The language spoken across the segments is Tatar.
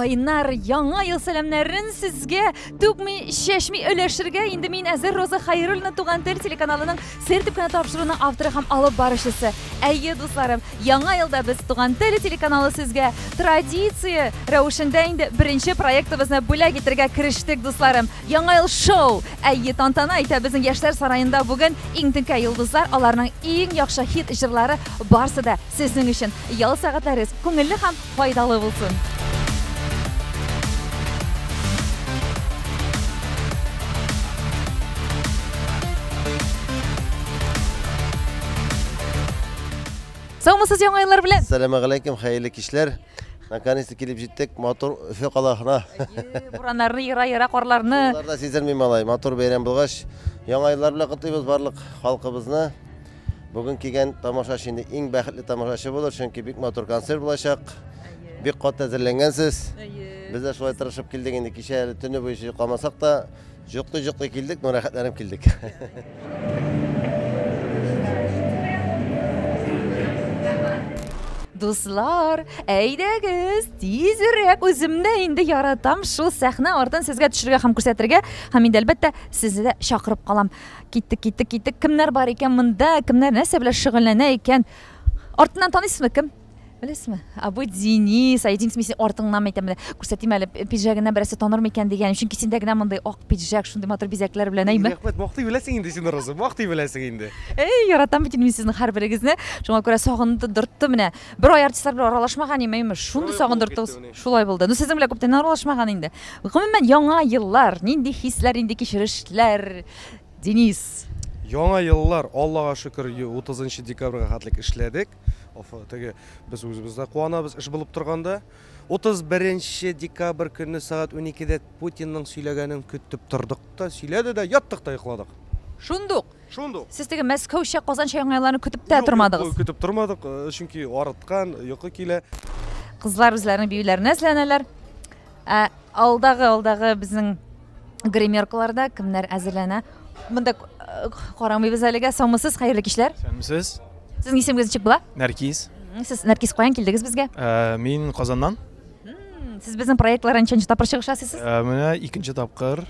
Кайнар яңа ел сәламнәрен сезгә түкми, чәчми өләшергә инде мин әзер. Роза Хайруллина, Туган тел телеканалының Сер дип кенә тапшыруның авторы һәм алып баручысы. Әйе, дусларым, яңа елда без Туган тел телеканалы сезгә традиция рәвешендә инде беренче проектыбызны бүләк итәргә керештек, дусларым. Яңа ел шоу! Әйе, тантана итә безнең Яшьләр сараенда бүген иң теңкә йолдызлар, аларның иң яхшы хит җырлары барсы да сезнең өчен. Ял сәгатьләрегез күңелле һәм файдалы булсын. Саумысыз, яңа еллар белән! Сәлам алейкум, хәерле кичләр. Наконец-то килеп җиттек, матур Өфе каласына. Бураннарны ера-ера, карларны. Юллар да сизелми, малай, матур бәйрәм булгач. Яңа еллар белән котлыйбыз барлык халкыбызны. Бүген килгән тамашачы инде иң бәхетле тамашачы булыр, чөнки бик матур концерт булачак. Бик каты әзерләнгәнсез. Без дә шулай тырышып килдек инде, кичә әле төне буе йокламасак та, йоклый-йоклый килдек, но рәхәтләнеп килдек. Дуслар, әйдәгез, тизрәк, үзем дә инде яратам шул сәхнә артын сезгә төшерергә һәм күрсәтергә, һәм инде әлбәттә сезне дә чакырып калам. Киттек, киттек, киттек. Кемнәр бар икән монда? Кемнәр нәрсә белән шөгыльләнә икән? Артыннан таныйсызмы кем? Беләсезме? А бу Денис. Ай, Денис, мин сине артыңнан әйтәм менә. Күрсәтим әле, пиджагыннан берәрсе таныр микән дигән. Чөнки синдә генә мондый ак пиджак, шундый матур бизәкләр белән, әйме? Рәхмәт, мактый беләсең инде син, Роза, мактый беләсең инде. Эй, яратам бит инде мин сезнең һәрберегезне. Шуңа күрә сагындыртты менә. Бер ай артистлар белән аралашмаган идем, әйме? Шундый сагындыртты. Шулай булды. Ну, сезнең белән күптән аралашмаган инде. Гомумән, яңа еллар, нинди хисләр, нинди кичерешләр, Денис? Яңа еллар, Аллага шөкер, 30 декабрьгә хәтлек эшләдек. Теге без үзебез дә куанабыз, эш булып торганда. 31 декабрь көнне сәгать 12-дә Путинның сөйләгәнен көтеп тордык та, сөйләде дә, яттык та йокладык. Шундук? Шундук. Сез теге Мәскәүчә, Казанча яңа елларны көтеп тә тормадыгыз? Юк, көтеп тормадык, чөнки арыткан, йокы килә. Кызлар үзләренең биюләренә әзерләнәләр. Ә алдагы, алдагы безнең гримеркаларда кемнәр әзерләнә? Монда карамыйбыз әлегә. Саумысыз, хәерле кичләр. Исәнмесез. Сезнең исемегез ничек була? Нәркиз. Сез, Нәркиз, каян килдегез безгә? Мин Казаннан. Сез безнең проектларда ничәнче тапкыр чыгыш ясыйсыз? Менә икенче тапкыр.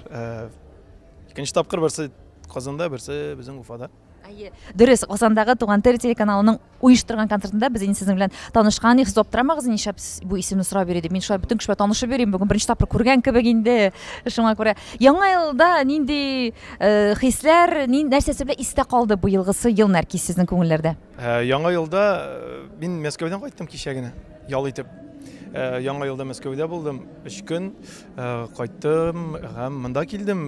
Икенче тапкыр, берсе Казанда, берсе безнең Уфада. Әйе, дөрес, Казандагы Туган тел телеканалының оештырган концертында без инде сезнең белән танышкан идек. Сез аптырамагыз, нишләп бу исемне сорап йөри дип. Мин шулай бөтен кеше белән танышып йөрим, бүген беренче тапкыр күргән кебек инде. Шуңа күрә Яңа елда нинди э, хисләр, ни нәрсәсе белән истә калды быелгысы ел, Нәркиз, сезнең күңелләрдә? Яңа елда мин Мәскәүдән кайттым кичә генә, ял итеп. Яңа елда Мәскәүдә булдым, 3 көн кайттым һәм монда килдем.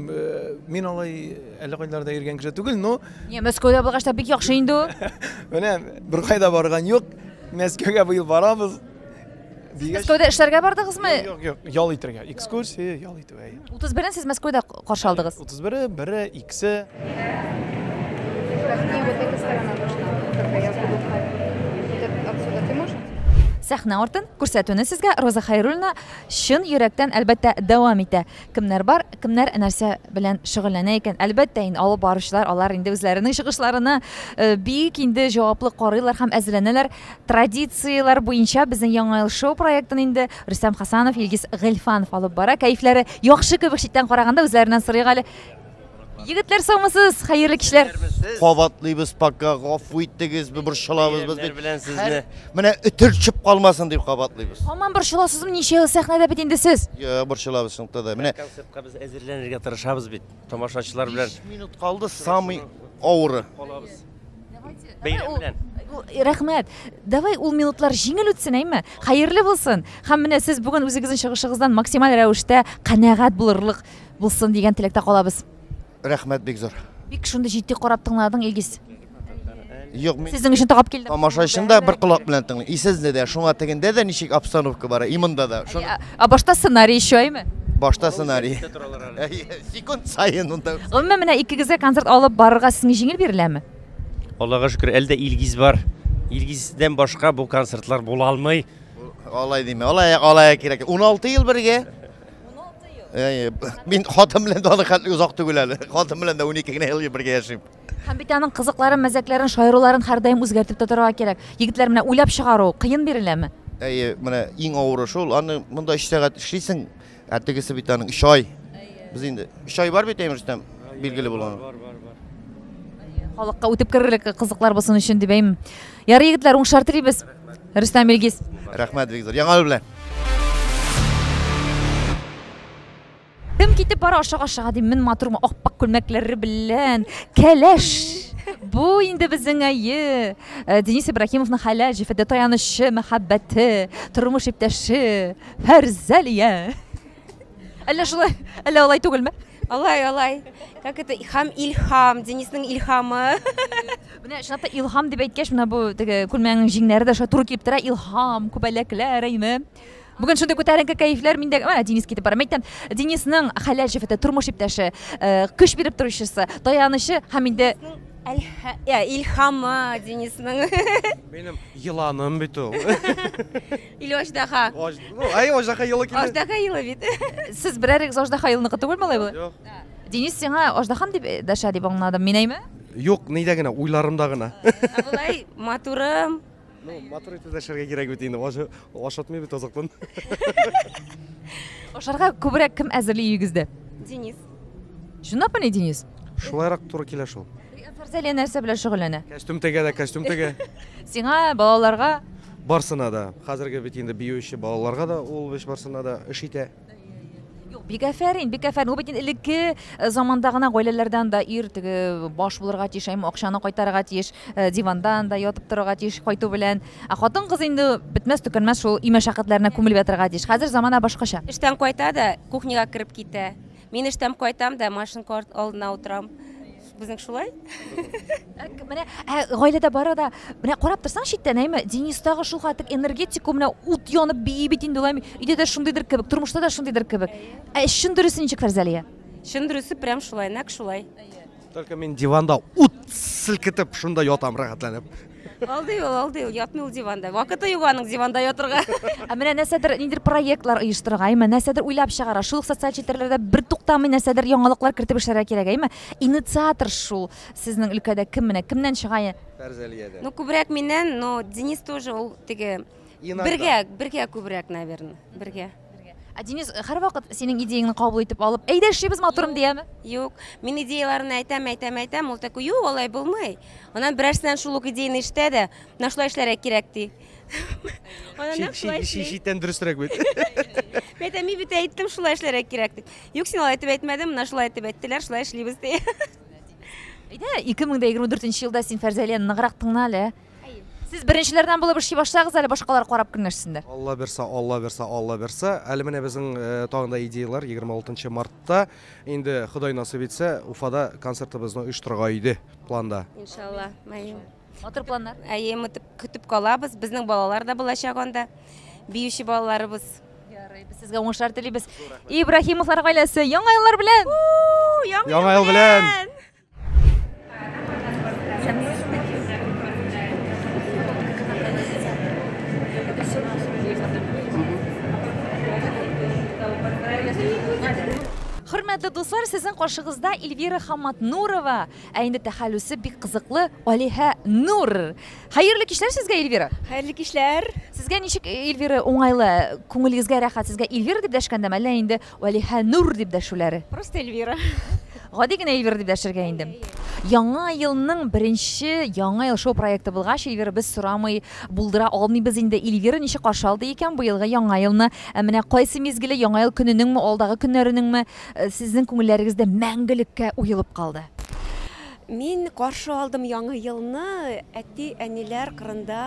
Мин алай әллә кайларда йөргән кеше түгел, но... Не, Мәскәүдә булгач та бик яхшы инде ул. Менә беркайда барган юк. Мәскәүгә быел барабыз. Дигәч... Мәскәүдә эшләргә бардыгызмы? Юк, юк, ял итәргә. Экскурсия, ял итү, әйе. 31-ен сез Мәскәүдә каршы алдыгыз? 31-е, бере, икесе. Сәхнә артын күрсәтүне сезгә Роза Хәйруллина чын йөрәктән, әлбәттә, дәвам итә. Кемнәр бар, кемнәр нәрсә белән шөгыльләнә икән? Әлбәттә, инде алып баручылар, алар инде үзләренең чыгышларына бик инде җаваплы карыйлар һәм әзерләнәләр. Традицияләр буенча безнең Яңа ел шоу проектын инде Рөстәм Хасанов, Илгиз Гыйльфанов алып бара. Кәефләре яхшы кебек читтән караганда, үзләреннән сорыйк әле. Егетләр, саумысыз, хәерле кичләр. Кабатлыйбыз пока, гафу итегез, борчылабыз без бит. Белән сезне. Менә өтерчеп калмасын дип кабатлыйбыз. Һаман борчыласызмы? Ничә ел сәхнәдә бит инде сез? Йә, борчылабыз чынлыкта да. Менә концертка без әзерләнергә тырышабыз бит. Тамашачылар белән. 5 минут калды, самый авыры. Калабыз. Бәйрәм белән. Рәхмәт. Давай ул минутлар җиңел үтсен, әйме? Хәерле булсын. Һәм менә сез бүген үзегезнең чыгышыгыздан максималь рәвештә канәгать булырлык булсын дигән теләктә калабыз. Рәхмәт бик зур. Бик шундый җитди карап тыңладың, Илгиз. Юк, мин Сезнең өчен тагып килдем. Тамашачыны да бер колак белән тыңлыйм. И сезне дә, шуңа тегендә дә ничек обстановка бара, и монда да. Шуны... Ә башта сценарий еще, әйме? Башта сценарий. Секунд саен унда. Гомумән, менә икегезгә концерт алып барырга сезгә җиңел биреләме? Аллага шөкер, әле дә Илгиз бар. Илгиздән башка бу концертлар була алмый. Алай димә, алай, алай кирәк. 16 ел бергә. 16 ел. Әйе, мин хатын белән дә аның хәтле озак түгел әле. Хатын белән дә 12 генә ел бергә яшим. Һәм бит аның кызыкларын, мәзәкләрен, шаяруларын һәрдаим үзгәртеп тә торырга кирәк. Егетләр, менә уйлап чыгару кыен биреләме? Әйе, менә иң авыры шул. Аны монда 3 сәгать эшлисең, ә тегесе бит аның 3 ай. Без инде 3 ай бар бит, әйме, Рөстәм, билгеле булган. Бар, бар, бар. Халыкка үтеп керерлек кызыклар булсын өчен дип әйм. Ярый, егетләр, уңышлар телибез. Рөстәм, Илгиз. Рәхмәт, бик зур. Яңа ел белән. Кем китеп бара ашыга-ашыга дим, мин матур ап-ак күлмәкләре белән. Кәләш. Бу инде безнең әйе. Э, Денис Ибрахимовның хәләл җефете, таянычы, мәхәббәте, тормыш иптәше Фәрзәлия. Әллә шулай, әллә алай түгелме? Алай, алай. Как это? Һәм илһам, Денисның илһамы. Менә чынлап та илһам дип әйткәч, менә бу теге күлмәгнең җиңнәре дә шулай туры килеп тора. Илһам, күбәләкләр, әйме. Бүген шундый күтәренке кәефләр миндә. Менә Денис китеп бара. Мәйтәм, Денисның хәләл җефете, тормыш иптәше, э, көч биреп торучысы, таянычы һәм инде Илһамы Денисның. Минем еланым бит ул. Или аждаһа. Ну, әй, аждаһа елы килде. Аждаһа елы бит. Сез берәрегез аждаһа елыныкы түгелме алай була? Юк. Денис сиңа аждаһам дип дәшә дип аңладым мин, әйме? Юк, нидә генә, уйларымда гына. Ә болай матурым. Ну, матур итеп дәшәргә кирәк бит инде. Ашатмый бит азыктан. Ашарга күбрәк кем әзерли өегездә? Денис. Чынлапмыни, Денис? Шулайрак туры килә шул. Фәрзәлия нәрсә белән шөгыльләнә? Костюм тегә дә, костюм тегә. Сиңа, балаларга? Барсына да. Хәзерге бит инде биюче балаларга да ул бит барсына да эш итә. Юк, бик афәрин, бик афәрин. Ул бит инде элекке э, заманда гына гаиләләрдән дә ир теге баш булырга тиеш, әйме акчаны кайтарырга тиеш, э, диванда анда ятып торырга тиеш кайту белән. Ә хатын-кыз инде бетмәс төкәнмәс шул өй мәшәкатьләренә күмелеп ятырга тиеш. Хәзер замана башкача. Эштән кайта да кухняга кереп китә. Мин эштән кайтам да машинка алдына утырам. Безнең шулай? Ә, менә ә, гаиләдә бары да, менә карап торсаң читтән, әйме, Денис тагы шул хәтлек энергетик, менә ут янып бии бит инде ул, әйме. Өйдә дә шундыйдыр кебек, тормышта да шундыйдыр кебек. Ә чын дөресе ничек, Фәрзәлия? Чын дөресе прям шулай, нәкъ шулай. Только мин диванда ут селкетеп шунда ятам рәхәтләнеп. Алдый ул, алдый ул, ятмый ул диванда. Вакыты юк аның диванда ятырга. Ә менә нәрсәдер, ниндидер проектлар оештырырга, әйме, нәрсәдер уйлап чыгара. Шул ук социаль челтәрләрдә бер туктамый нәрсәдер яңалыклар кертеп эшләргә кирәк, әйме? Инициатор шул сезнең өлкәдә кем менә, кемнән чыга? Фәрзәлиядән. Ну, күбрәк миннән, но Денис тоже ул теге Иногда. бергә, бергә күбрәк, наверное, бергә. Ә Денис һәрвакыт синең идеяңне кабул итеп алып, әйдә эшлибез матурым дияме? Юк, мин идеяләрне әйтәм, әйтәм, әйтәм, ул такой, юк, алай булмый. Аннан берәрсеннән шул ук идеяны ишетә дә, менә шулай эшләргә кирәк ди. Аннан нәкъ шулай эшли. Читтән дөресрәк бит. Мин әйтәм, мин бит әйттем, шулай эшләргә кирәк дип. Юк, син алай итеп әйтмәдең, менә шулай итеп әйттеләр, шулай эшлибез ди. Әйдә, 2024 елда син Фәрзәлияне ныграк тыңла әле. Сез беренчеләрдән булып эшли башлагыз әле, башкалар карап көнләшсеннәр. Алла бирса, Алла бирса, Алла бирса. Әле менә безнең тагын да идеялар 26 мартта инде Ходай насыйп итсә, Уфада концертыбызны оештырырга иде планда. Иншалла, әйе. Матур планнар. Әйе, көтеп калабыз. Безнең балалар да булачак анда. Биюче балаларыбыз. Ярый, без сезгә уңышлар телибез. Ибраһимовлар гаиләсе, яңа еллар белән! Яңа ел белән! Хөрмәтле дуслар, сезнең каршыгызда Эльвира Хаматнурова, ә инде тәхәллүсе бик кызыклы Алиһә Нур. Хәерле кичләр сезгә, Эльвира. Хәерле кичләр. Сезгә ничек, Эльвира, уңайлы, күңелегезгә рәхәт, сезгә Эльвира дип дәшкәндәме, әллә инде Вәлиһә Нур дип дәшүләре? Просто Эльвира. Гади генә Эльвира дип дәшергә инде. Яңа елның беренче Яңа ел шоу проекты булгач, Эльвира, без сорамый булдыра алмыйбыз инде. Эльвира ничек каршы алды икән быелгы Яңа елны? Ә менә кайсы мизгеле Яңа ел көненеңме, алдагы көннәренеңме сезнең күңелләрегездә мәңгелеккә уелып калды? Мин каршы алдым Яңа елны әти-әниләр кырында,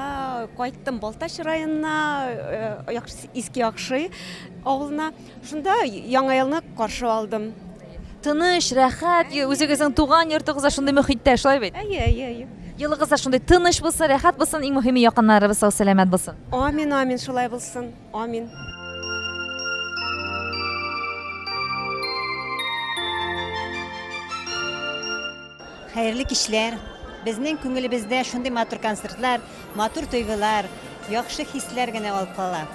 кайттым Балтач районына, Иске Яхшый авылына. Шунда Яңа елны каршы алдым. Тыныч, рәхәт, үзегезнең туган йортыгызда шундый мөхиттә, шулай бит? Әйе, әйе, әйе. Елыгыз да шундый тыныч булсын, рәхәт булсын, иң мөһиме якыннарыбыз сау-сәламәт булсын. Амин, амин, шулай булсын. Амин. Хәерле кичләр. Безнең күңелебездә шундый матур концертлар, матур тойгылар, яхшы хисләр генә алып кала.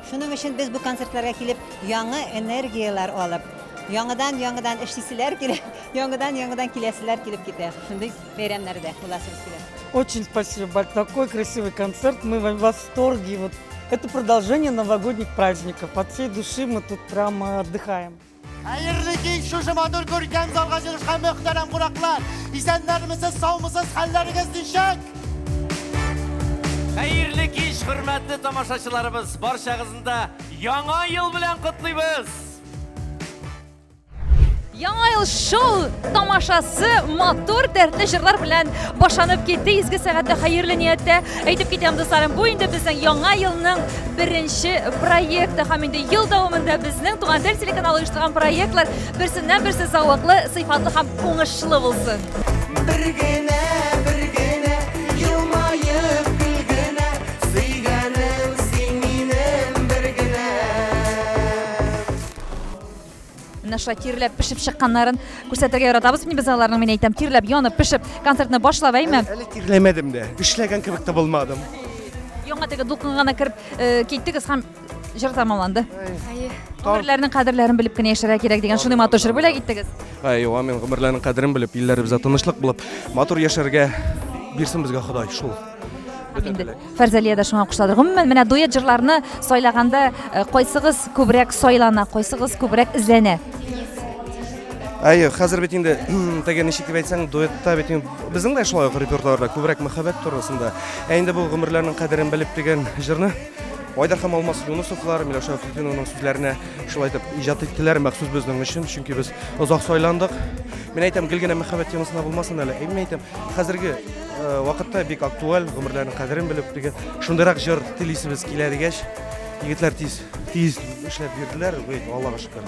Шуның өчен без бу концертларга килеп, яңа энергияләр алып, яңадан-яңадан эшлиселәр килә, яңадан-яңадан киләселәр килеп китә. Шундый бәйрәмнәрдә буласыбыз килә. Очень спасибо, такой красивый концерт, мы в восторге. Вот. Это продолжение новогодних праздников. От всей души мы тут прямо отдыхаем. Хәерле кич, шушы матур күркәм залга җыелышкан мөхтәрәм кунаклар. Исәннәрмесез, саумысыз, хәлләрегез ничек? Хәерле кич, хөрмәтле тамашачыларыбыз. Барчагызны да Яңа ел белән котлыйбыз! Яңа ел шоу тамашасы матур дәртле җырлар белән башланып китте. Изге сәгатьтә хәерле нияттә әйтеп китәм, дусларым. Бу инде безнең Яңа елның беренче проекты һәм инде ел дәвамында безнең Туган тел телеканалы оештырган проектлар берсеннән-берсе зәвыклы, сыйфатлы һәм уңышлы булсын. Бер генә, бер генә, елмаеп көл генә, сөйгәнем син минем бер генә. Менә шулай тирләп пешеп чыкканнарын күрсәтергә яратабыз. Мин без аларның, мин әйтәм, тирләп, янып, пешеп концертны башлап, әйме? Әле тирләмәдем дә, эшләгән кебек тә булмадым. Яңа теге дулкынга гына кереп э, киттегез һәм җыр тәмамланды. Гомерләрнең кадерләрен белеп кенә яшәргә кирәк дигән шундый матур җыр бүләк иттегез. Әй, амин, гомерләрнең кадерен белеп, илләребездә тынычлык булып, матур яшәргә бирсен безгә Ходай, шул. Һәм инде Фәрзәлия дә шуңа кушыладыр. Гомумән, менә дуэт җырларны сайлаганда э, кайсыгыз күбрәк сайлана, кайсыгыз күбрәк эзләнә? Әйе, хәзер бит инде теге ничек дип әйтсәң, дуэтта бит инде безнең дә шулай ук репертуарда күбрәк мәхәббәт турысында. Ә инде бу гомерләрнең кадерен белеп дигән җырны Айдар һәм Алмаз Юнысовлар, Миләүшә Әфлетинованың сүзләренә шулай итеп иҗат иттеләр, махсус безнең өчен, чөнки без озак сайландык. Мин әйтәм, гел генә мәхәббәт темасына булмасын әле. Мин әйтәм, хәзерге э, вакытта бик актуаль, гомерләрнең кадерен белеп дигән шундыйрак җыр телисебез килә дигәч, егетләр тиз, тиз эшләп бирделәр, Аллага шөкер.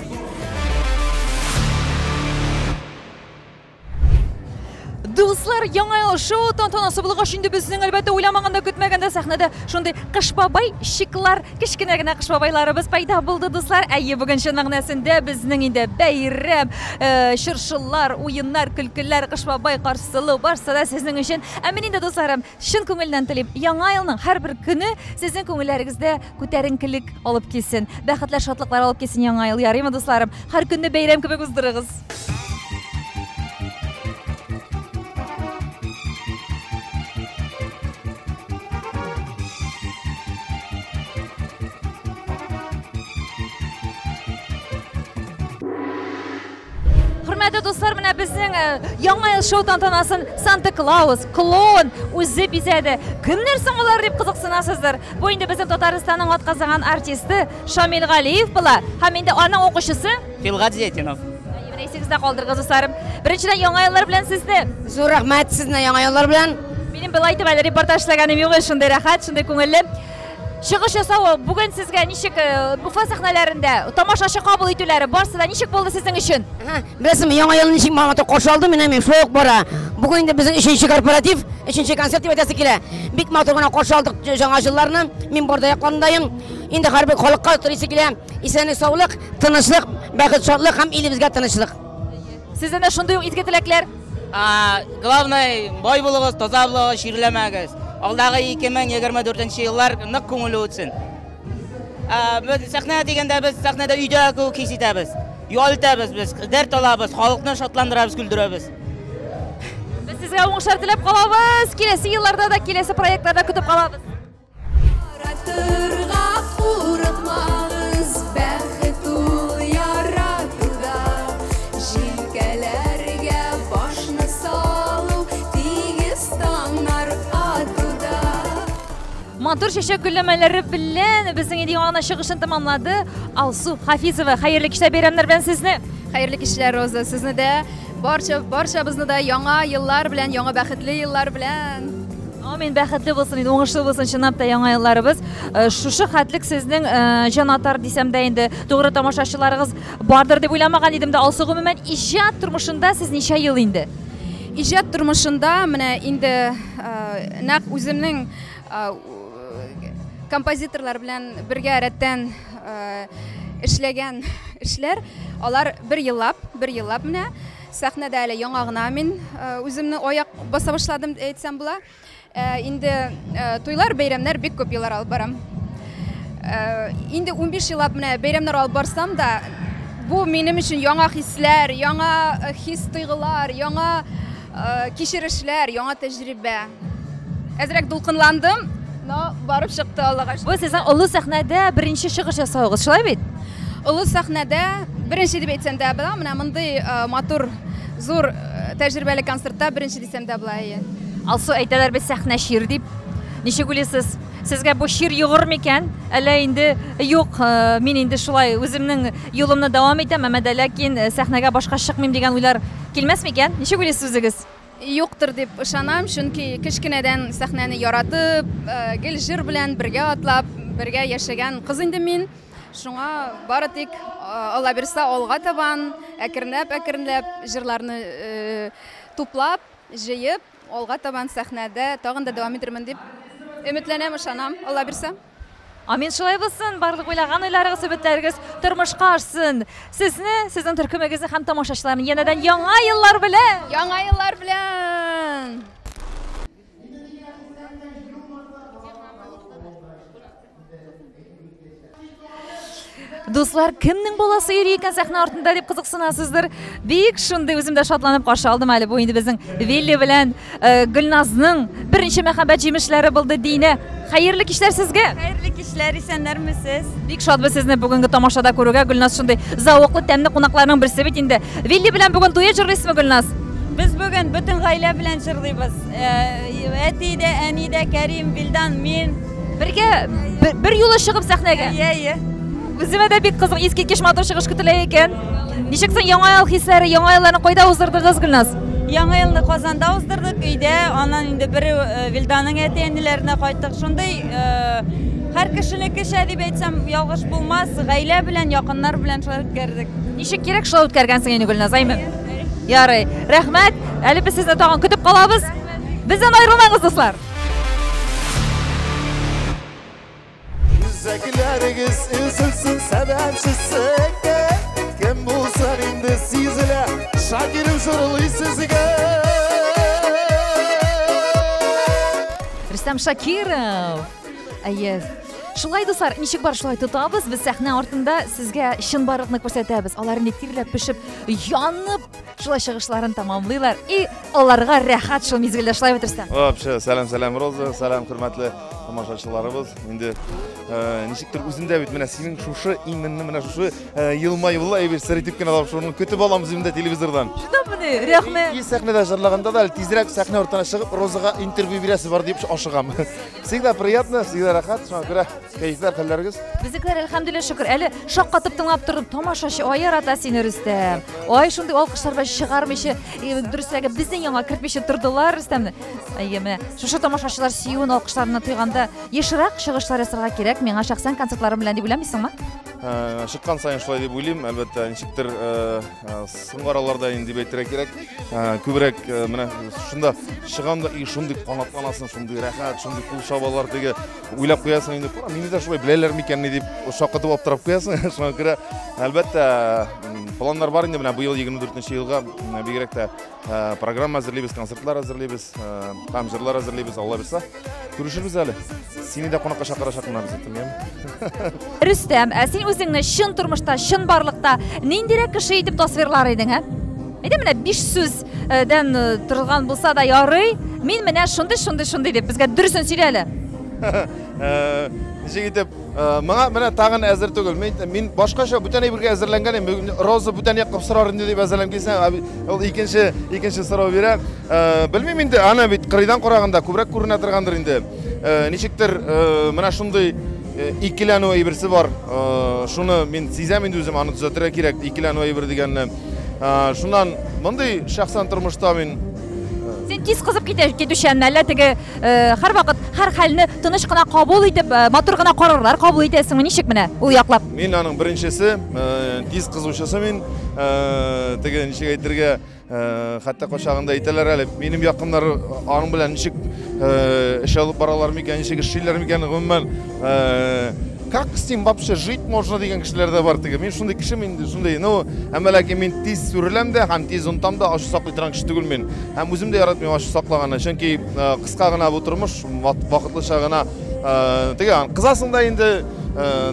Дуслар, яңа ел шоу тантанасы булгач, инде безнең әлбәттә уйламаганда, көтмәгәндә сәхнәдә шундый кыш бабай чиклар, кечкенә генә кыш бабайларыбыз пайда булды, дуслар. Әйе, бүген чын мәгънәсендә безнең инде бәйрәм, э, чыршылар, уеннар, көлкеләр, кыш бабай каршылау барсы да сезнең өчен. Ә мин инде, дусларым, чын күңелдән телим, яңа елның һәрбер көне сезнең күңелләрегездә күтәренкелек алып килсен, бәхетләр, шатлыклар алып килсен яңа ел. Ярыймы, дусларым? Һәр көнне бәйрәм кебек уздырыгыз. Хөрмәтле дуслар, менә безнең э, Яңа ел шоу тантанасын Санта Клаус, клоун үзе бизәде. Кемнәр соң алар дип кызыксынасыздыр. Бу инде безнең Татарстанның атказанган артисты Шамил Галиев була һәм инде аның укучысы Филгат Зетинов. Менә исегездә калдырыгыз, дусларым. Беренчедән, яңа еллар белән сезне. Зур рәхмәт сезне яңа еллар белән. Минем былай итеп әле репортаж эшләгәнем юк, шундый рәхәт, шундый күңелле. Чыгыш ясавы бүген сезгә ничек э, Уфа сәхнәләрендә тамашачы кабул итүләре барысы да ничек булды сезнең өчен? Беләсеңме, яңа елны ничек матур каршы алдым, менә мин шулай ук бара. Бүген инде безнең өченче корпоратив, өченче концерт дип әйтәсе килә. Бик матур гына каршы алдык яңа елларны. Мин Барда якларындаем. Инде һәрбер халыкка телисе килә. Исәнлек, саулык, тынычлык, бәхет, шатлык һәм илебезгә тынычлык. Сездән дә шундый ук изге теләкләр. Главное, бай булыгыз, таза булыгыз, чирләмәгез. Алдагы 2024 еллар нык күңелле үтсен. Без сәхнә дигәндә без сәхнәдә өйдә кебек хис итәбез. Ял итәбез без, дәрт алабыз, халыкны шатландырабыз, көлдерәбез. Без сезгә уңышлар теләп калабыз. Киләсе елларда да, киләсе проектларда көтеп калабыз. Яратырга курыкмагыз, бәхет ул яратуда. Җилкәләргә башны салу, тигез таңнар атуда. Матур чәчәк гөлләмәләре белән безнең инде яңа гына чыгышын тәмамлады Алсу Хафизова. Хәерле кичләр, бәйрәмнәр белән сезне! Хәерле кичләр, Роза, сезне дә, барча, барчабызны да яңа еллар белән, яңа бәхетле еллар белән! Амин, бәхетле булсын инде, уңышлы булсын чынлап та яңа елларыбыз. Э, шушы хәтлек сезнең э, җанатар дисәм дә инде тугры тамашачыларыгыз бардыр дип уйламаган идем дә. Алсу, гомумән, иҗат тормышында сез ничә ел инде? Иҗат тормышында менә инде э, нәкъ үземнең композиторлар белән бергә рәттән эшләгән эшләр, алар бер еллап, бер еллап менә Сәхнәдә әле яңа гына мин үземне аяк баса башладым әйтсәм була. Инде туйлар, бәйрәмнәр бик күп еллар алып барам. Инде 15 еллап менә бәйрәмнәр алып барсам да, бу минем өчен яңа хисләр, яңа хис-тойгылар, яңа кичерешләр, яңа тәҗрибә. Әзрәк дулкынландым. Но барып чыкты, Аллага шөкер. Бу сезнең олы сәхнәдә беренче чыгыш ясавыгыз, шулай бит? Олы сәхнәдә беренче дип әйтсәм дә була. Менә мондый матур, зур тәҗрибәле концертта беренче дисәм дә була, әйе. Алсу, әйтәләр бит сәхнә чир дип. Ничек уйлыйсыз? Сезгә бу чир йогыр микән? Әллә инде юк, мин инде шулай үземнең юлымны дәвам итәм, әмма дә ләкин сәхнәгә башка чыкмыйм дигән уйлар килмәс микән? Ничек уйлыйсыз үзегез? Юктыр дип ышанам, чөнки кечкенәдән сәхнәне яратып, гел җыр белән бергә атлап, бергә яшәгән кыз инде мин. Шуңа бары тик Алла бирса алга табан, әкренләп-әкренләп җырларны туплап, җыеп, алга табан сәхнәдә тагын да дәвам итермен дип өметләнәм, ышанам, Алла бирса. Амин, шулай булсын, барлык уйлаган уйларыгыз, өметләрегез тормышка ашсын. Сезне, сезнең төркемегезне һәм тамашачыларны янәдән яңа еллар белән! Яңа еллар белән! Дуслар, кемнең баласы йөри икән сәхнә артында дип кызыксынасыздыр. Бик шундый үзем дә шатланып каршы алдым әле. Бу инде безнең Вилли белән э, Гөлназның беренче мәхәббәт җимешләре булды Динә. Хәерле кичләр сезгә. Хәерле кичләр, исәннәрмесез? Бик шатбыз сезне бүгенге тамашада күрүгә. Гөлназ шундый зәвыклы, тәмле кунакларның берсе бит инде. Вилли белән бүген дуэт җырлыйсызмы, Гөлназ? Без бүген бөтен гаилә белән җырлыйбыз. Э, әти дә, әни дә, Кәрим, Вилдан, мин. Бергә бер юлы чыгып сәхнәгә. Әйе, әйе. Үземә дә бик кызык, искиткеч матур чыгыш көтелә икән. Ничек соң яңа ел хисләре, яңа елларны кайда уздырдыгыз, Гөлназ? Яңа елны Казанда уздырдык, өйдә. Аннан инде бер э, Вилданың әти-әниләренә кайттык. Шундый э, һәр кешенекечә дип әйтсәм, ялгыш булмас. Гаилә белән, якыннар белән шулай үткәрдек. Ничек кирәк, шулай үткәргәнсең инде, Гөлназ, әйме? Ярый. Рәхмәт. Әле без сезне тагын көтеп калабыз. Бездән аерылмагыз, дуслар. Үзәкләрегез өзелсен сәбәпсез Кем булсын инде сизелә, Шакирым җырлый сезгә. Рөстәм Шакиров. Әйе. Шулай, дуслар, ничек бар шулай тотабыз. Без сәхнә артында сезгә чынбарлыкны күрсәтәбез. Алар инде тирләп пешеп, янып Шулай чыгышларын тәмамлыйлар. И аларга рәхәт шул мизгелдә шулай бит, Рөстәм. Вообще, сәлам, сәлам, Роза, сәлам, хөрмәтле тамашачыларыбыз. Инде э, ничектер үземдә бит менә синең шушы именно менә шушы э, елмаюлы әйбер сер итеп кенә алып шуны көтеп алам үземдә телевизордан. Шундамыни? Рәхмәт. И сәхнәдә җырлаганда да әле тизрәк сәхнә артына чыгып Розага интервью бирәсе бар дип ашыгам. Всегда приятно, всегда рәхәт, шуңа күрә Кәефләр, хәлләрегез? Безнекеләр, әлхәмдүлилләһ, шөкер. Әле шаккатып тыңлап тордым. Тамашачы, ай ярата сине, Рөстәм. Ай, шундый алкышлар белән чыгармыйча, э, дөресрәге, безнең янга кертмичә тордылар Рөстәмне. Әйе, менә шушы тамашачылар сөюен, алкышларына тойганда ешрак чыгышлар ясарга кирәк миңа шәхсән концертларым белән дип уйламыйсыңмы? Э, чыккан саен шулай дип уйлыйм, әлбәттә, ничектер э, Соңгы араларда инде дип әйтергә кирәк, күбрәк менә шунда чыгам да и шундый канатланасың, шундый рәхәт, шундый кул чабалар теге уйлап куясың инде, кара, мине дә шулай беләләр микәнни дип шаккатып аптырап куясың. Шуңа күрә, әлбәттә, планнар бар инде менә быел 24 елга бигрәк тә программа әзерлибез, концертлар әзерлибез, һәм җырлар әзерлибез, Алла бирса. Күрешербез әле. Сине дә кунакка чакырачакмын обязательно, яме? Рөстәм, ә син үзеңне чын тормышта, чынбарлыкта ниндирәк кеше итеп тасвирлар идең, ә? Әйдә менә биш сүздән э, торган булса да ярый. Мин менә шундый, шундый, шундый дип безгә дөресен сөйлә әле. Э, ничек итеп, э, моңа менә тагын әзер түгел. Мин, мин башкача бүтән әйбергә әзерләнгән идем. Роза бүтән якка сорар инде дип әзерләнеп килсәм, ул икенче, икенче сорау бирә. Э, белмим инде, аны бит кырыйдан караганда күбрәк күренә торгандыр инде. Э, ничектер э, менә шундый икеләнү әйберсе бар. Шуны мин сизәм инде үзем, аны төзәтергә кирәк, икеләнү әйбер дигәнне. Шуннан мондый шәхсән тормышта мин Син тиз кызып китә, китүчәнме, әллә теге һәрвакыт һәр хәлне тыныч кына кабул итеп, матур гына карарлар кабул итәсеңме, ничек менә ул яклап? Мин аның беренчесе, тиз кызучысы мин. Теге ничек әйтергә, Э, хәтта кайчагында әйтәләр әле, минем якыннар аның белән ничек э, эш алып баралар микән, ничек эшлиләр микән, гомумән, э, как с ним вообще жить можно дигән кешеләр дә бар теге. Мин шундый кеше мин шундый, ну, әмма ләкин мин тиз сүреләм дә һәм тиз онытам да, ачу саклый торган кеше түгел мин. Һәм үзем дә яратмыйм ачу саклаганны, чөнки кыска гына бу тормыш, вакытлыча гына теге кызасың да инде,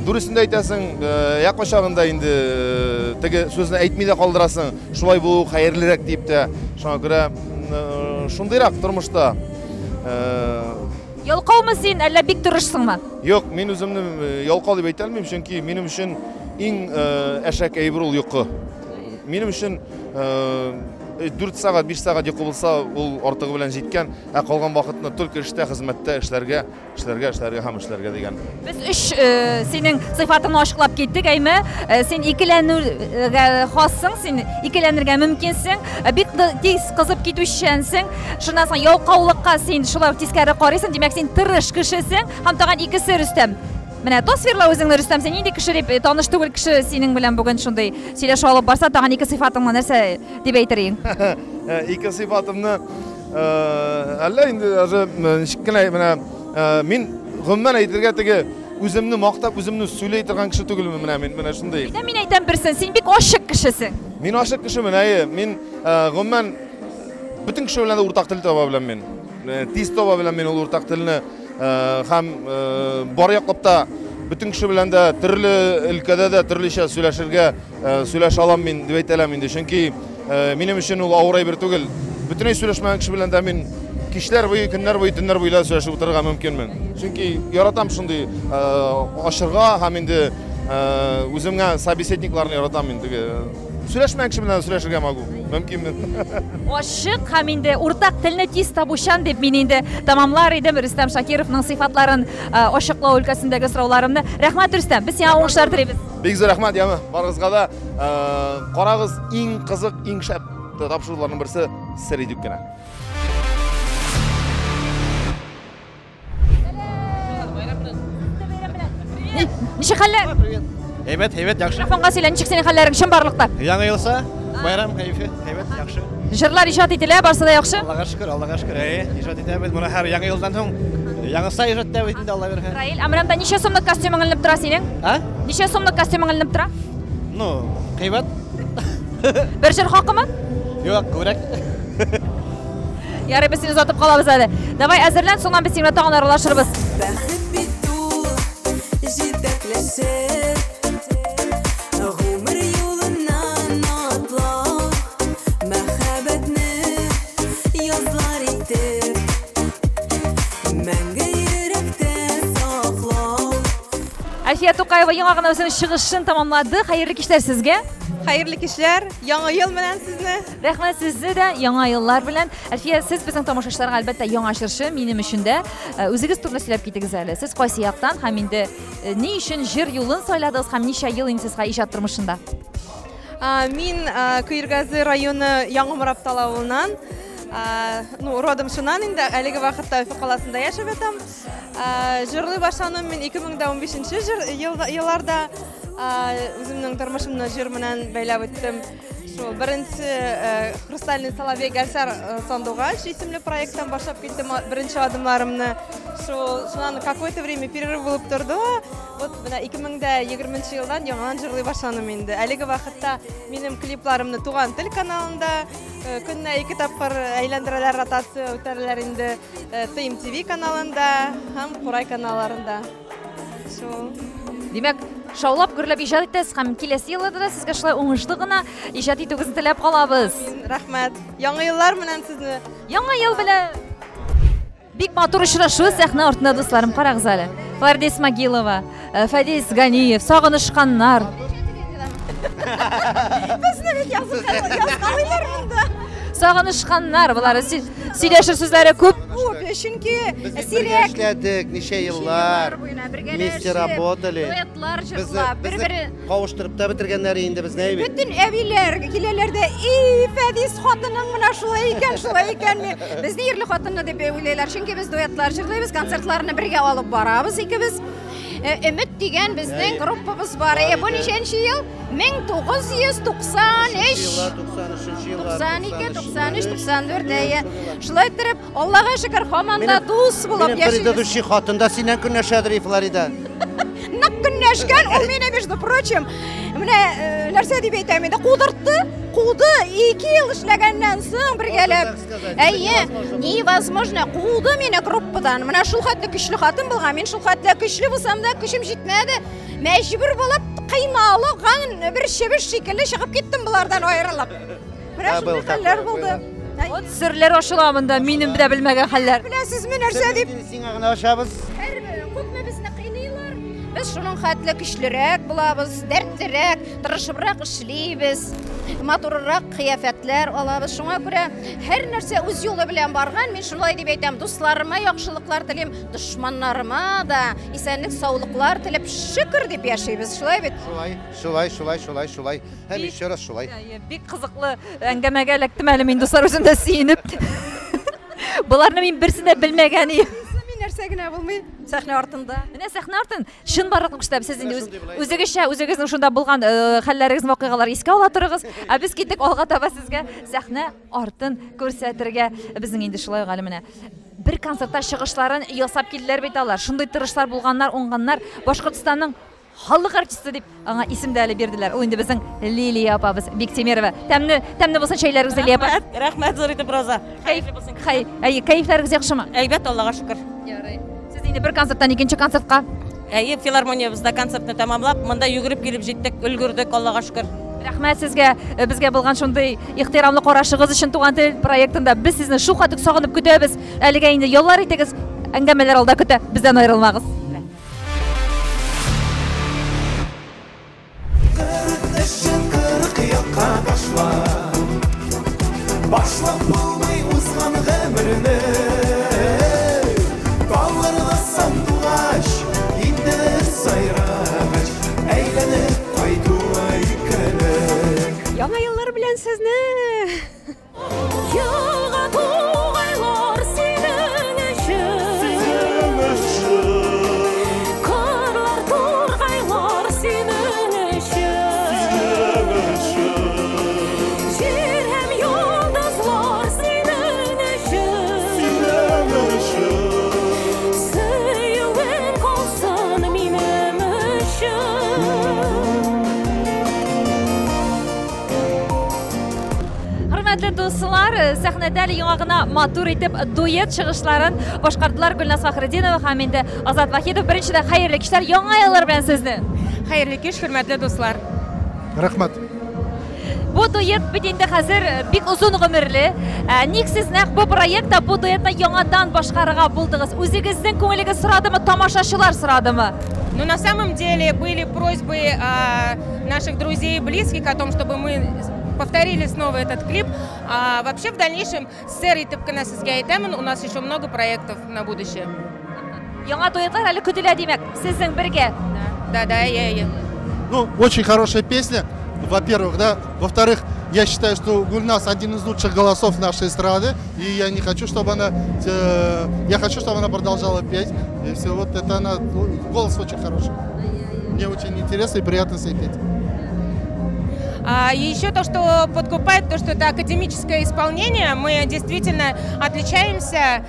дөресен дә әйтәсең, я кайчагында инде теге сүзне әйтми дә калдырасың. Шулай булу хәерлерәк дип тә, шуңа күрә шундыйрак тормышта. Ялкаумы син, әллә бик тырышсыңмы? Юк, мин үземне ялкау дип әйтә алмыйм, чөнки минем өчен иң әшәк әйбер ул йокы. Минем өчен 4 сәгать, 5 сәгать йокы булса, ул артыгы белән җиткән, ә калган вакытны только эштә, хезмәттә эшләргә, эшләргә, эшләргә һәм эшләргә дигән. Без өч синең сыйфатыңны ачыклап киттек, әйме? Син икеләнүгә хассың, син икеләнергә мөмкинсең, бик тиз кызып китүчәнсең. Шуннан соң ялкаулыкка син шулай ук тискәре карыйсың, димәк, син тырыш кешесең. Һәм тагын икесе, Рөстәм. Менә тасвирла үзеңне, Рөстәм, син нинди кеше дип, таныш түгел кеше синең белән бүген шундый сөйләшү алып барса, тагын ике сыйфатыңны нәрсә дип әйтер идең? Ике сыйфатымны әллә инде даже ничек кенә менә мин гомумән әйтергә теге үземне мактап, үземне сөйли торган кеше түгелмен менә мин менә шундый. Әйдә мин әйтәм берсен, син бик ачык кешесең. Мин ачык кешемен, әйе. Мин гомумән бөтен кеше белән дә уртак тел таба беләм мин. Тиз таба беләм мин ул уртак телне һәм бар яклап та бөтен кеше белән дә төрле өлкәдә дә төрлечә сөйләшергә сөйләшә алам мин дип әйтә алам инде. Чөнки минем өчен ул авыр әйбер түгел. Бөтенләй сөйләшмәгән кеше белән дә мин кичләр буе, көннәр буе, төннәр буе да сөйләшеп утырырга мөмкинмен. Чөнки яратам шундый ачырга һәм инде үземгә собеседникларны яратам мин теге. Сөйләшмәгән кеше белән сөйләшергә могу. Мөмкинмен. Ачык һәм инде уртак телне тиз табучан дип мин инде тәмамлар идем Рөстәм Шакировның сыйфатларын ачыклау өлкәсендәге сорауларымны. Рәхмәт, Рөстәм, без сиңа уңышлар телибез. Бик зур рәхмәт, яме, барыгызга да. Карагыз, иң кызык, иң шәп тапшыруларның берсе сер итеп кенә. Ничек хәлләр? Әйбәт, әйбәт, яхшы. Микрофонга сөйлә, ничек синең хәлләрең чынбарлыкта? Яңа елса, байрам кәефе, әйбәт, яхшы. Җырлар иҗат ителә, барсы да яхшы? Аллага шөкер, Аллага шөкер, әйе, иҗат итәбез. Моны һәр яңа елдан соң яңасы иҗат итәбез инде, Алла бирһә. Раил, ә менә монда ничә сумлык костюмың эленеп тора синең? А? Ничә сумлык костюмың эленеп тора? Ну, кыйбат. Бер җыр хакымы? Юк, күбрәк. Ярый, без сине озатып калабыз әле. Давай әзерлән, соңыннан без синең белән тагын аралашырбыз. Бәхет бит ул, җитәкләшеп, гомер юлыннан атлау, мәхәббәтне язлар итеп, мәңге йөрәктә саклау. Әлфия Тукаева яңа гына үзенең чыгышын тәмамлады. Хәерле кичләр сезгә. Хәерле кичләр, Яңа ел белән сезне! Рәхмәт сезне дә Яңа еллар белән. Әлфия, сез безнең тамашачыларга әлбәттә яңа җырчы, минем өчен дә. Э, үзегез турында сөйләп китегез әле. Сез кайсы яктан һәм инде э, ни өчен җыр юлын сайладыгыз һәм ничә ел инде сез иҗат тормышында? Мин Көергәзе районы Яңа Мораптал авылыннан. Ну, родом шуннан инде, әлеге вакытта Өфе каласында яшәп ятам. Җырлый башладым мин 2015 елларда. Үземнең тормышымны җыр белән бәйләп үттем. Шул беренче э, Хрустальный соловей Гәлсәр э, сандугач исемле проекттан башлап киттем беренче адымнарымны. Шул шуннан какое-то время перерыв булып торды. Вот менә 2020 елдан яңадан җырлый башладым инде. Әлеге вакытта минем клипларымны Туган тел каналында э, көненә ике тапкыр әйләндерәләр, ротация үтәрәләр инде. TMTV каналында һәм Курай каналларында. Шул. Димәк, шаулап гөрләп иҗат итәсез һәм киләсе елларда да сезгә шулай уңышлы гына иҗат итүегезне теләп калабыз. Рәхмәт. Яңа еллар белән сезне. Яңа ел белән. Бик матур очрашу сәхнә артында, дусларым, карагыз әле. Флорида Исмагилова, э, Фәдис Ганиев, сагынышканнар. Безне бит язып язгалыйлар монда. Сагынышканнар, болары сөйләшер сүзләре күп. Күп, чөнки сирәк. Эшләдек ничә еллар. Вместе работали. Дуэтлар җырлап, бер-бере кавыштырып та бетергәннәр инде безне әйбит. Бөтен әбиләр киләләр дә, "И, Фәдис хатының менә шулай икән, шулай икән." Безне ирле хатынлы дип уйлыйлар, чөнки без дуэтлар җырлыйбыз, концертларны бергә алып барабыз икебез. Өмет дигән безнең группабыз бар. Бу ничәнче ел? 1993. 92, 93, 94, әйе. Шулай иттереп, Аллага шөкер, һаман да дус булып яшибез. Минем предыдущий хатын да синнән көнләшәдер, Флорида. Нык көнләшкән, ул мине, между прочим, менә нәрсә дип әйтәм инде, кудыртты, куды, 2 ел эшләгәннән соң бергәләп. Әйе, невозможно, куды мине группадан. Менә шул хәтле көчле хатын булган, мин шул хәтле көчле булсам да, көчем җитмәде. Мәҗбүр булып, кыйналган бер чебеш шикелле чыгып киттем болардан аерылып. Менә шундый хәлләр булды. Вот серләр ачыла монда, минем дә белмәгән хәлләр. Беләсезме нәрсә дип? Сиңа гына ачабыз. Күпме безне кыйныйлар. Без шуның хәтле көчлерәк булабыз, дәртлерәк, тырышыбрак эшлибез, матуррак кыяфәтләр алабыз. Шуңа күрә һәр нәрсә үз юлы белән барган. Мин шулай дип әйтәм, дусларыма яхшылыклар телим, дошманнарыма да исәнлек, саулыклар теләп, шөкер дип яшибез. Шулай бит? Шулай, шулай, шулай, шулай, шулай. Һәм еще раз шулай. Бик кызыклы әңгәмәгә эләктем әле мин, дуслар, үзем дә сөенеп. Боларны мин берсен дә белмәгән идем. Нәрсә генә булмый сәхнә артында. Менә сәхнә артын чынбарлыкны күрсәтәбез. Сез инде үзегезчә, үзегезнең шунда булган хәлләрегез, вакыйгалар искә ала торыгыз. Ә без киттек алга таба сезгә сәхнә артын күрсәтергә. Безнең инде шулай ук әле менә бер концертта чыгышларын ясап килделәр бит алар. Шундый тырышлар булганнар, уңганнар. Башкортстанның халык артисты дип аңа исем дә әле бирделәр. Ул инде безнең Лилия апабыз Биктимирова. Тәмне, тәмне булсын чәйләрегез, Лилия апа. Рәхмәт зур итеп, Роза. Кәеф, хәй, әйе, кәефләрегез яхшымы? Әйбәт, Аллага шөкер. Ярый. Сез инде бер концерттан икенче концертка. Әйе, филармониябездә концертны тәмамлап, монда йөгереп килеп җиттек, өлгердек, Аллага шөкер. Рәхмәт сезгә, безгә булган шундый ихтирамлы карашыгыз өчен Туган тел проектында. Без сезне шулкадәр сагынып көтәбез. Әлегә инде яллар итегез, әңгәмәләр алда көтә. Бездән аерылмагыз. Башлап булмый узган гомерне. Балларда сандугач, инде сайрагач, әйләнеп кайтуы икелек. Яңа еллар белән сезне! Елга тугайлар синең өчен. Кырлар, тургайлар синең өчен. Җир һәм йолдызлар синең өчен. Сөюең калсын минем өчен. Хөрмәтле дуслар, сәхнәдә әле яңа гына матур итеп дуэт чыгышларын башкардылар Гөлназ Фәхретдинова һәм инде Азат Вахидов. Беренчедән хәерле кичләр, яңа еллар белән сезне. Хәерле кич, хөрмәтле дуслар. Рәхмәт. Бу дуэт бит инде хәзер бик озын гомерле. Ник сез нәкъ бу проектта бу дуэтны яңадан башкарырга булдыгыз? Үзегезнең күңелегез сорадымы, тамашачылар сорадымы? Ну, на самом деле были просьбы наших друзей и близких о том, чтобы мы повторили снова этот клип. А вообще в дальнейшем сер итеп кенә сезгә әйтәмен, у нас еще много проектов на будущее. Яңа дуэтлар әле көтелә, димәк, сезнең бергә. Да, да, я. Ну, очень хорошая песня, во-первых, да. Во-вторых, я считаю, что Гульнас один из лучших голосов нашей эстрады, и я не хочу, чтобы она, я хочу, чтобы она продолжала петь. И все, вот это она, голос очень хороший. Мне очень интересно и приятно с ней петь. И еще то, что подкупает, то, что это академическое исполнение. Мы действительно отличаемся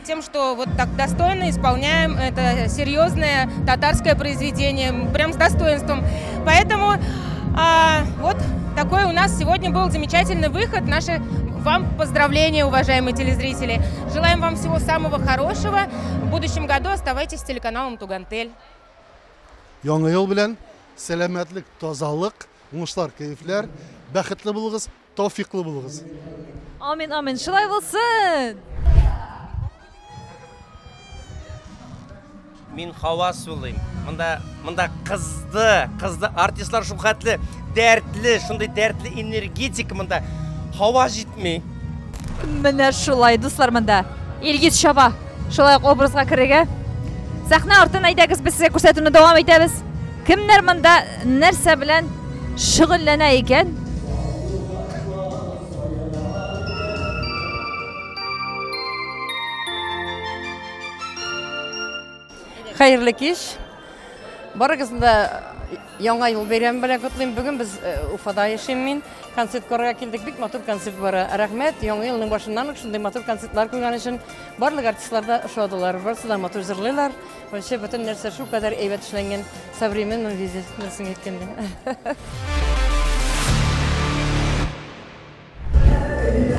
тем, что вот так достойно исполняем это серьезное татарское произведение, прям с достоинством. Поэтому вот такой у нас сегодня был замечательный выход. Наши вам поздравления, уважаемые телезрители. Желаем вам всего самого хорошего. В будущем году оставайтесь с телеканалом Туган Тел. Яңа ел белән сәламәтлек, тазалык, уңышлар, кәефләр, бәхетле булыгыз, тәүфиклы булыгыз. Амин, амин. Шулай булсын. Мин һава сулыйм. Монда, монда кызды, кызды артистлар шул хәтле дәртле, шундый дәртле энергетика монда. Һава җитми. Менә шулай, дуслар, монда. Илгиз чаба. Шулай ук образга керергә. Сәхнә артын әйдәгез, без сезгә күрсәтүне дәвам итәбез. Кемнәр монда нәрсә белән шөгыльләнә икән? Хәерле кич. Барыгызны да Яңа ел бәйрәме белән котлыйм. Бүген без Уфада яшим мин. Концерт карарга килдек. Бик матур концерт бара. Рәхмәт. Яңа елның башыннан ук шундый матур концертлар куйган өчен. Барлык артистлар да ошадылар. Барысы да матур җырлыйлар. Вообще бөтен нәрсә шулкадәр әйбәт эшләнгән. Современном виде, дөресен әйткәндә.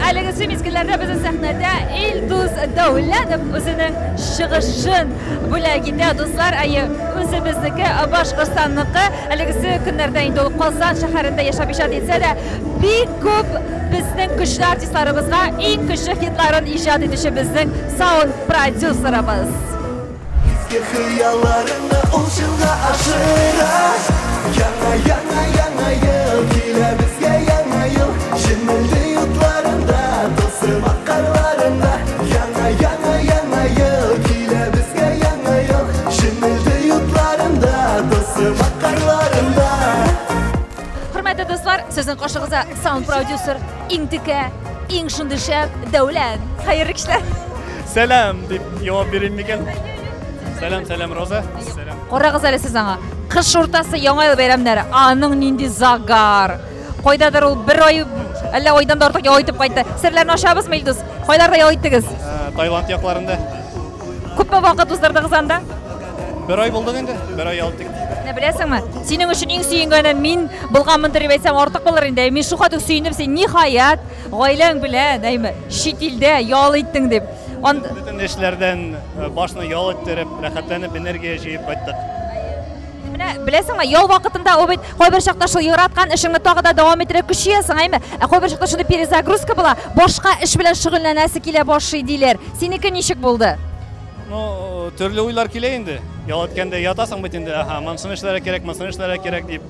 Әлеге мизгелләрдә безнең сәхнәдә Илдус Дәүләтов үзенең чыгышын бүләк итә, дуслар. Әйе, үзебезнеке, Башкортстанныкы. Әлегесе көннәрдә инде ул Казан шәһәрендә яшәп иҗат итсә дә, бик күп безнең көчле артистларыбызга иң көчле хитларын иҗат итүче безнең саунд продюсерыбыз. Изге хыялларыңны ул чынга ашыра. Яңа, яңа, яңа ел килә безгә яңа ел. Җемелди утларында, тылсым ак карларында. Яңа, яңа, яңа ел килә безгә яңа ел. Җемелди утларында, тылсым ак карларында. Хөрмәтле дуслар, сезнең каршыгызда саунд продюсер, иң текә, иң шундый шәп Дәүлән. Хәерле кичләр. Сәлам дип җавап бирим микән? Сәлам, сәлам, Роза. Сәлам. Карагыз әле сез аңа. Кыш уртасы яңа ел бәйрәмнәре. Аның нинди загар. Кайдадыр ул бер ай, әллә айдан да артык ял итеп кайтты. Серләрне ачабызмы, Илдус? Кайларда ял иттегез? Э, Таиланд якларында. Күпме вакыт уздырдыгыз анда? Бер ай булдык инде, бер ай ял иттек. Менә беләсеңме, синең өчен иң сөенгәне мин булганмындыр дип әйтсәм артык булыр инде. Мин шулкадәр сөендем, син ниһаять гаиләң белән, әйме, чит илдә ял иттең дип. Ан Бөтен эшләрдән э, башны ял иттереп, рәхәтләнеп энергия җыеп кайттык. Менә беләсеңме, ял вакытында ул бит кайбер чакта шул яраткан эшеңне тагы да дәвам иттереп көчәясең, әйме? Ә кайбер чакта шундый перезагрузка була, башка эш белән шөгыльләнәсе килә башлый диләр. Синеке ничек булды? Ну, төрле уйлар килә инде. Ял иткәндә ятасың бит инде, аһа, монысын эшләргә кирәк, монысын эшләргә кирәк дип.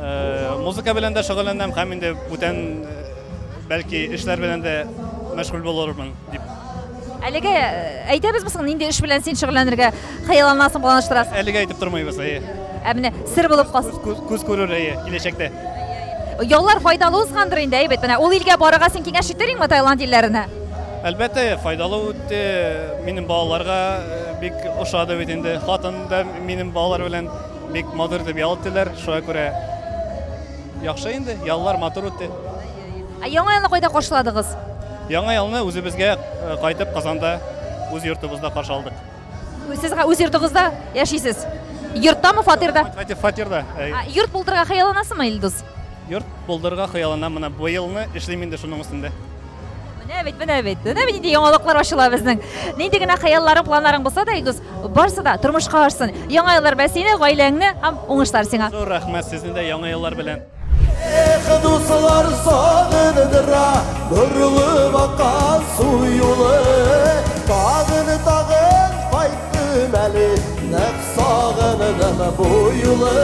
Э, музыка белән дә шөгыльләнәм һәм инде бүтән э, бәлки эшләр белән дә мәшгуль булырмын дип. Әлегә э, әйтәбезме соң, нинди эш белән син шөгыльләнергә хыялланасың, планлаштырасың? Әлегә әйтеп тормыйбыз, әйе. Ә менә сер булып калсын. Күз, күз күрер, әйе, киләчәктә. Яллар файдалы узгандыр инде, әйбәт. Менә ул илгә барырга син киңәш итәр идеңме Таиланд илләренә? Әлбәттә, файдалы үтте. Минем балаларга э, бик ошады бит инде. Хатын да минем балалар белән бик матур итеп ял иттеләр. Шуңа күрә яхшы инде, яллар матур үтте. Ә Яңа елны кайда каршыладыгыз? Яңа елны үзебезгә э, кайтып Казанда үз йортыбызда каршы алдык. Сез үз йортыгызда яшисез? Йорттамы, фатирда? Фатир, фатирда. Әй. Ә, Йорт булдырырга хыялланасыңмы, Илдус? Йорт булдырырга хыялланам менә быелны эшлим инде шуның өстендә. Менә бит, менә бит. Менә бит нинди яңалыклар ачыла безнең. Нинди генә хыялларың, планнарың булса да, Илдус, барысы да тормышка ашсын. Яңа еллар белән сине, гаиләңне һәм уңышлар сиңа. Зур рәхмәт сезне дә яңа еллар белән. Эх, дуслар сагындыра, борылып аккан су юлы. Тагын, тагын кайттым әле, нык сагындым бу юлы.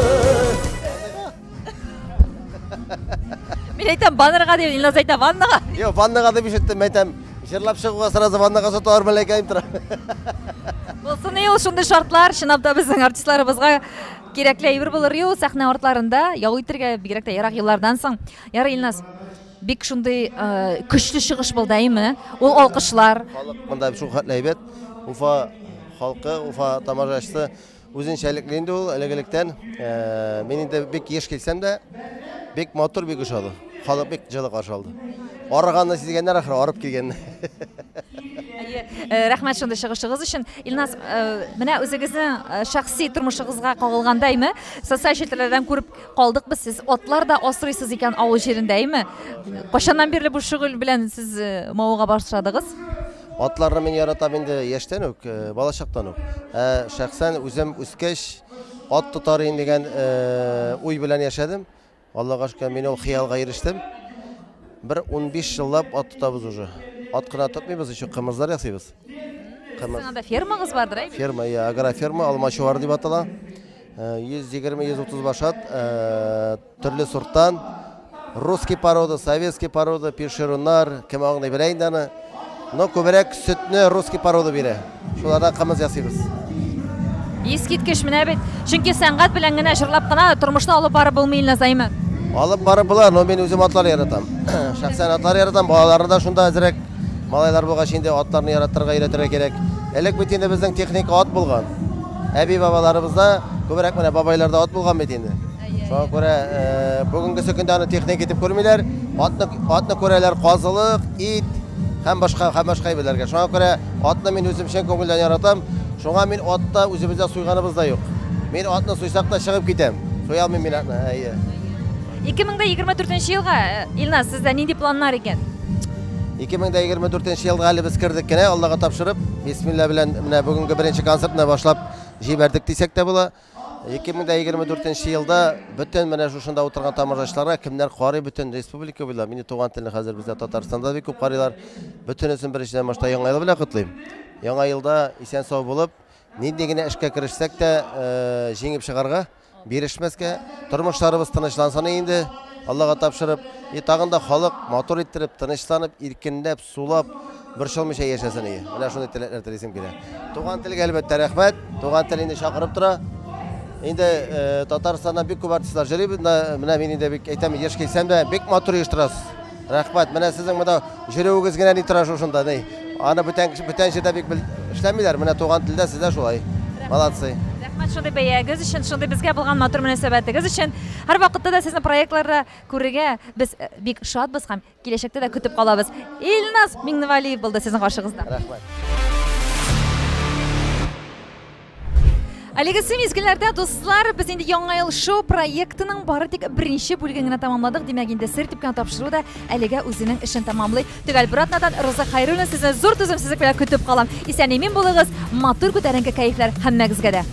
Мин әйтәм, баннерга дип, Илназ әйтә, ваннага. Юк, ваннага дип ишеттем, әйтәм, җырлап чыгуга сразу ваннага саталар мәләкә дип тора. Булсын ул шундый шартлар, чынлап та безнең артистларыбызга кирәкле әйбер булыр ул сәхнә артларында ял итәргә, бигрәк тә ерак еллардан соң. Ярый, Илназ, бик шундый э, көчле чыгыш булды, әйме? Ул алкышлар. Халык монда шул хәтле әйбәт. Уфа халкы, Уфа тамашачысы үзенчәлекле инде ул элек-электән. Э, мин инде бик еш килсәм дә, бик матур, бик ошады. Халык бик җылы каршы алды. Арыганны сизгәннәр ахры, арып килгәнне. Әйе, э, рәхмәт шундый чыгышыгыз өчен. Илназ, э, менә үзегезнең э, шәхси тормышыгызга кагылганда, әйме, социаль челтәрләрдән күреп калдык без, сез атлар да асрыйсыз икән авыл җирендә, әйме? Кайчаннан бирле бу шөгыль белән сез мавыга башладыгыз? Атларны мин яратам инде яшьтән үк, балачактан үк. Ә шәхсән үзем үскәч, ат тотар идем дигән уй белән яшәдем. Аллага шөкер, мин ул хыялга ирештем. Бер 15 еллап ат тотабыз уже. Ат кына тотмыйбыз, еще кымызлар ясыйбыз. Кымыз. Сезнең анда фермагыз бардыр, әй? Ферма, я, агроферма, Алмачуар дип атала. 120-130 баш ат, төрле сорттан. Русский порода, советский порода, першероннар, кем аңлый белә инде аны. Но күбрәк сөтне русский порода бирә. Шулардан кымыз ясыйбыз. Искиткеч менә бит. Чөнки сәнгать белән генә җырлап кына тормышны алып барып булмый, Илназ, әйме? Алып барып була, но мин үзем атлар яратам. Шәхсән атлар яратам, балаларны да шунда әзрәк малайлар булгач инде атларны яратырга өйрәтергә кирәк. Элек бит инде безнең техника ат булган. Әби-бабаларыбызда күбрәк менә бабайларда ат булган бит инде. Шуңа күрә э, бүгенгесе көндә аны техника итеп күрмиләр. Атны атны күрәләр казылык, ит һәм башка һәм башка әйберләргә. Шуңа күрә атны мин үзем чын күңелдән яратам. Шуңа мин атта үзебездә суйганыбыз да юк. Мин атны суйсак та чыгып китәм. Суя алмыйм мин атны. Әйе. 2024 елга, э, Илназ, сездә нинди планнар икән? 2024 елга әле без кердек кенә, Аллага тапшырып, бисмилла белән менә бүгенге беренче концертны башлап җибәрдек дисәк тә була. 2024 елда бөтен менә шушында утырган тамашачыларга, кемнәр карый бөтен республика буйлап, мине туган телне хәзер бездә Татарстанда бик күп карыйлар. Бөтенесен беренчедән башта Яңа ел белән котлыйм. Яңа елда исән-сау булып, нинди генә эшкә керешсәк тә, җиңеп чыгарга, бирешмәскә, тормышларыбыз тынычлансын инде, Аллага тапшырып, и тагын да халык матур иттереп, тынычланып, иркенләп, сулап, борчылмыйча яшәсен ие. Менә шундый теләкләр телисем килә. Туган телгә әлбәттә рәхмәт. Туган тел инде чакырып тора. Инде э, Татарстаннан бик күп артистлар йөри. Менә мин инде бик әйтәм, еш килсәм дә, бик матур оештырасыз. Рәхмәт. Менә сезнең монда йөрүегез генә ни тора шушында, ни. Аны бүтән бүтән җирдә бик эшләмиләр. Менә туган телдә сездә шулай. Молодцы. Рәхмәт шундый бәягез өчен, шундый безгә булган матур мөнәсәбәтегез өчен. Һәрвакытта да сезне проектларда күрергә без э, бик шатбыз һәм киләчәктә дә көтеп калабыз. Илназ Миңневалиев булды сезнең каршыгызда. Рәхмәт. Әлегесе мизгелләрдә, дуслар, без инде Яңа ел шоу проектының бары тик беренче бүлеген генә тәмамладык. Димәк, инде сер дип кенә тапшыру да әлегә үзенең эшен тәмамлый. Төгәл бер атнадан Роза Хәйруллина сезне зур түземсезлек белән көтеп калам. Исән-имин булыгыз, матур күтәренке кәефләр һәммәгезгә дә.